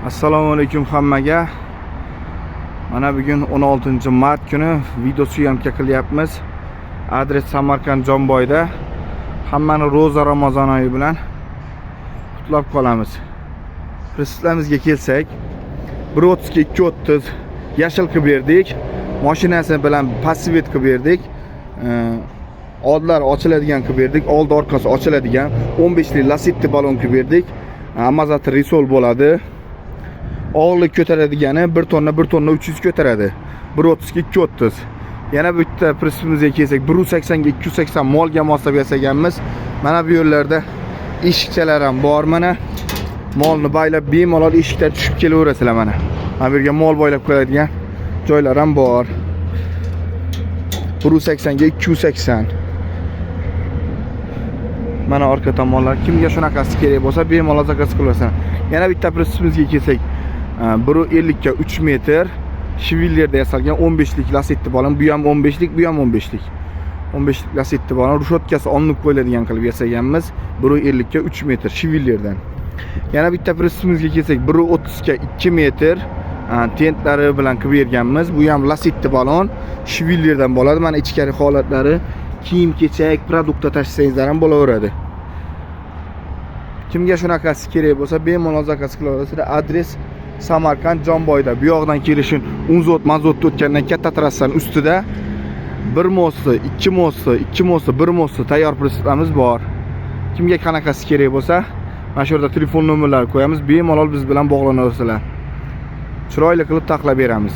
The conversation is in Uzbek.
Assalomu alaykum hammaga. Mana bugun 16-mart kuni video съёмка qilyapmiz. Adres Samarqand, Jomboyda. Hammani ro'za, Ramazon oyi bilan qutlab qolamiz. Прицеп larimizga kelsak, 1.30 ga 2.30 yashil qilib berdik. Mashinasi bilan под цвет qilib berdik. Oldlari ochiladigan qilib berdik, oldi orqasi ochiladigan 15 lik Lasetti balon qilib berdik. Amortizator ressor bo'ladi. Og'irlik ko'taradigani 1 tonna, 1 tonna 300 ko'taradi. 1.30 ga 2.30. Yana bitta прицеп imizga kelsak, 1.80 ga 280 molga moslab yasaganmiz. Mana bu yerlarda eshikchalar ham bor mana. Molni baylab bemalol eshikdan tushib kelaverasizlar mana. Mana bu yerga mol boylab qo'yadigan joylar ham bor. 1.80 ga 280. Mana orqa tomonlar. Kimga shunaqasi kerak bo'lsa, bemalol заказ qilaverasizlar. Yana bitta прицеп imizga kelsak, 1.50 ga 3 metr швеллер da yasalgan 15 lik Lasetti balon. Bu ham 15 lik, bu ham 15 lik. 15 lik Lasetti balon решётка si olinib qo'yiladigan qilib yasaganmiz. 1.50 ga 3 metr швеллер dan. Yana bitta прицеп imizga kelsak, 1.30 ga 2 metr tentlari bilan qilib berganmiz. Bu ham Lasetti balon швеллер dan bo'ladi. Mana ichkari holatlari, kiyim kechak, продукт tashlasangizlar ham bo'laveradi. Kimga shunaqasi kerak bo'lsa, bemalol заказ qilaverasizlar. Adres Samarqand, Jomboyda. Bu yoqdan kelishin Unzot Mazotda o'tgandan katta trassaning ustida bir мост i, ikki мост i, ikki мост i, bir мост i tayyor прицеп larimiz bor. Kimga qanaqasi kerak bo'lsa, mana shu yerda telefon nomerlari qo'yamiz. Bemalol biz bilan bog'lanaverasizlar. Chiroyli qilib taxlab beramiz.